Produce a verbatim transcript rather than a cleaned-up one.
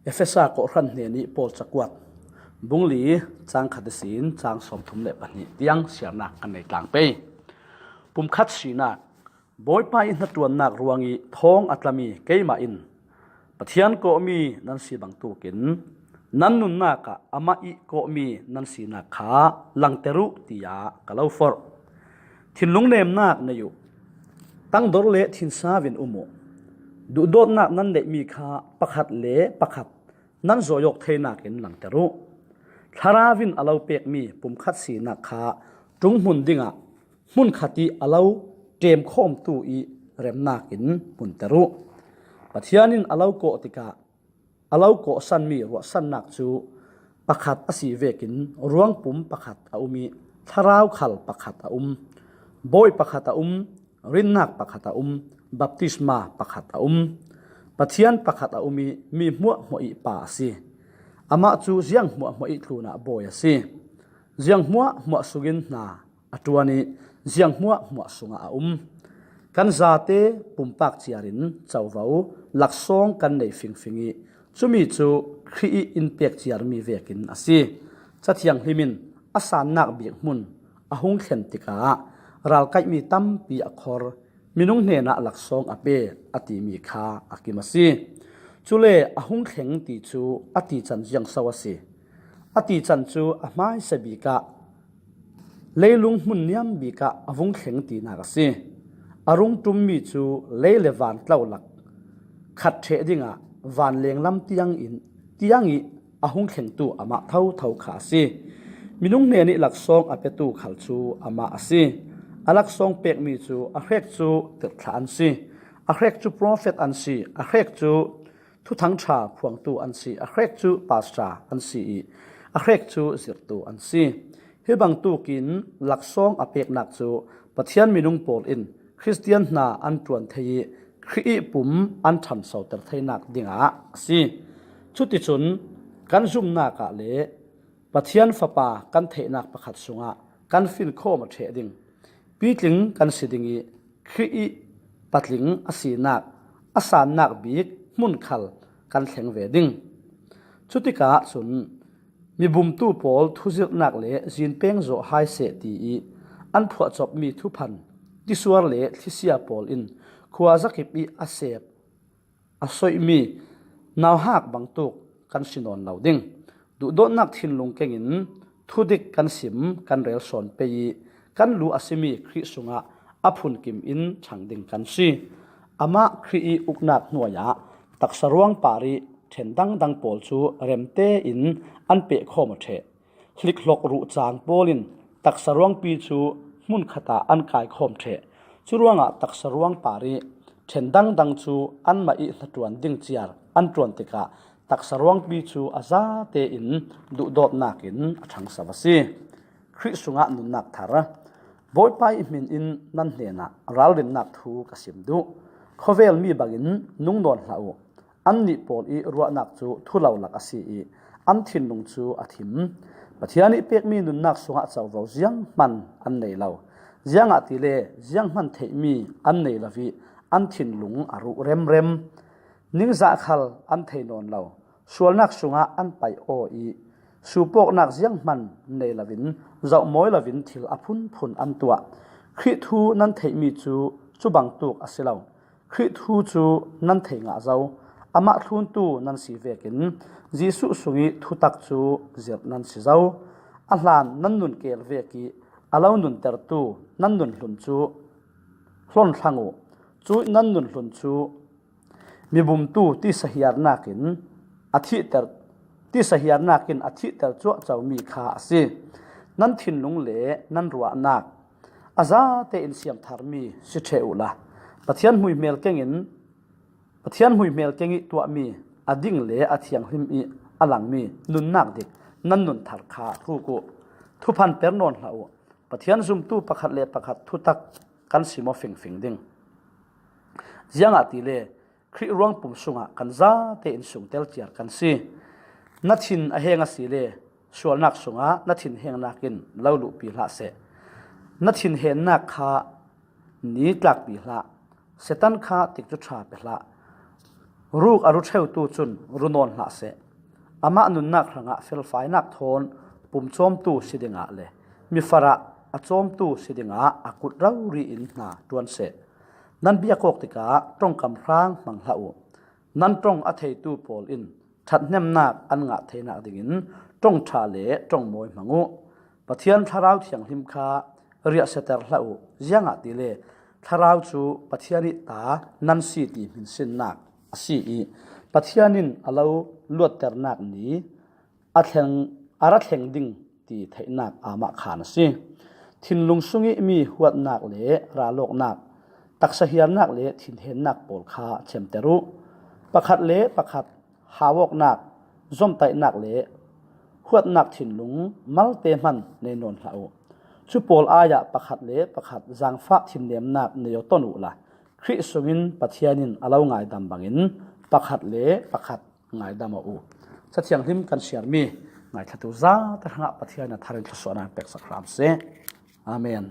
Efesa kawhhran hnenih Paul cakuat bung li cang khat ihsin cang sawmthum le pahnih tiang siarnak kan nei tlang pei. Pumkhat sinak. Bawipa ih hnaṭuannak ruangih thawng a tlami keimah in Pathian kawhmi nan si bangtukin nan nunnak ah amah ih kawhmi nan sinak kha langter uh, tiah ka lo forh. Thinlung nemnak nei uh. Tangdor le thinsau in um uh. Duhdawtnak nan neihmi kha pakhat le pakhat nan zawi awk theinak in langter uh. Thlarau in a lo pekmi pumkhat sinak kha ṭunghmun dingah hmunkhat ih a lo ṭemkhawmtu ih remnak in hmunter uh. Pathian in a lo kawh tikah a lo kawhsanmi ruahsannak cu pakhat a si vekin ruangpum pakhat a um ih thlarau khal pakhat a um, bawi pakhat a um, rinnak pakhat a um, baptisma pakhat a um, Pathian pakhat a um ih mi hmuahhmuah ih pa a si. Amah cu ziang hmuahhmuah ih tlunah bawi a si. Ziang hmuahhmuah sungin hna a ṭuan ih ziang hmuahhmuah sungah a um. Kan zate pumpak ciarin covo laksawng kan nei fingfing ih cumi cu Khrih ih in pek ciarmi vekin a si. Ca Thianghlim in a sannak bik hmun a hung thlen tikah ralkaihmi tampi a khor, minung hnenah laksawng a pe a timi kha a kim a si. Cule a hung thleng ti cu a tican ziangso a si? A tican cu a hmaisa bikah leilung hmun niam bikah a vung thleng tinak a si. A rung ṭummi cu lei le van tlo lak khat ṭheh dingah vanleng lam tiangin, tiang ih a hung thlengtu amah thotho kha a si. Minung hnenih laksawng a petu khal cu amah a si. A laksawng pekmi cu a hrek cu tirhthlah an si, a hrek cu profet an si, a hrek cu thuthang ṭha phuangtu an si, a hrek cu pastor an si ih a hrek cu zirhtu an si. Hi bangtukin laksawng a peknak cu Pathian minung pawl in Khristian hna an ṭuan thei ih Khrih ih pum an ṭhansoter theinak dingah a si. Cuticun kan zumnak ah le Pathian Fapa kan theihnak pakhat sungah kan finkhawm a ṭheh ding, pitling kan si ding ih Khrih ih patling a sinak, a sannak bik hmun khal kan thleng ve ding. Cutikah cun mibumtu pawl thuzirhnak le zinpeng zawh hai seh ti ih an phuahcopmi thuphan tisuar le thlisia pawl in khua zakip ih a sep a soihmi nauhak bangtuk kan si nawn lo ding. Duhdawtnak thinlung kengin thudik kan sim, kan rel sawn pei ih kan lu a simi Khrih sungah a phunkim in ṭhang ding kan si. Amah Khrih ih uknak hnuai ah taksa ruang par ih ṭhen dangdang pawl cu remte in an pehkhawm a ṭheh. Hlikhlok ruhcang pawl in taksa ruangpi cu hmunkhat ah an kaikhawm ṭheh. Curuangah taksa ruang par ih ṭhen dangdang cu anmah ih hnaṭuan ding ciar an ṭuan tikah taksa ruangpi cu a zate in duhdawtnak in a ṭhangso a si. Khrih sungah nunnak thar. Bawipa ih hmin in nan hnenah ralrinnak thu ka sim duh. Khawvel mi bangin nung nawn hlah uh. Annih pawl ih ruahnak cu thu lo lak a si ih an thinlung cu a thim. Pathian ih pekmi nunnak sungah covo zianghman an nei lo. Ziangahtile zianghman theihmi an nei lo ih an thinlung a ruh remrem. Ningzah khal an thei nawn lo. Sualnak sungah an paih aw ih suupawknak zianghman nei loin zohmawi loin thil a phunphun an tuah. Khrih thu nan theihmi cu cubangtuk a si lo. Khrih thu cu nan thei ngah zo. Amah thluntu nan si vekin Jesuh sungih thutak cu zirh nan si zo. A hlan nan nun kel vek ih a lo nuntertu nan nun hlun cu hlon hlang uh. Cuih nan nun hlun cu mibumtu tisa hiarnak in a thihter, tisa hiarnak in a thihter cuahcomi kha a si. Nan thinlung le nan ruahnak a zate in siamtharmi si ṭheh uhla, Pathian hmuihmel kengin, Pathian hmuihmel keng ih tuahmi a ding le a thianghlim ih a langmi nunnak dik nan nun thar kha hruk uh. Thuphan per nawn hlah uh. Pathian zumtu pakhat le pakhat thutak kan si maw fingfing ding. Ziangahtile Khrih ruangpum sungah kan zate in sungtel ciar kan si. Na thin a heng a si le sualnak sungah na thin hengnak in lo luhpi hlah seh. Na thin hennak kha ni tlakpi hlah. Satan kha tikcu ṭha pe hlah. Ruk a ru ṭheutu cun ru nawn hlah seh. Amah nunnak hrangah felfainak thawn pumcawmtu si dingah le mifarah a cawmtu si dingah a kut rori in hna ṭuan seh. Nan biak awk tikah ṭongkam hrang hmang hlah u. Nan ṭong a theitu pawl in ṭhathnemnak an ngah theinak dingin ṭongṭha le ṭongmawi hmang u. Pathian Thlarau Thianghlim kha riahsiater hlah u, ziangahtile Thlarau cu Pathian ih ta nan si ti hminsinnak a si ih Pathian in a lo luatternak ni a thleng, a ra thleng ding ti theihnak aamahkhan a si. Thinlung sungih mi huatnak le ralawknak, taksa hiarnak le thinhennak pawl kha thlemter u. Pakhat le pakhat hauawknak, zomtaihnak le huatnak thinlung malte hman nei nawn hlah u. Cu pawl ai ah pakhat le pakhat zaangfah thinnemnak nei aw ton uhla, Khrih sungin Pathian in a lo ngaidam bangin pakhat le pakhat ngaidam aw u. Cathianghlim kan siarmi ngaithlatu zate hrangah Pathian in a thar in thluasuahnak peksak hram seh. Amen.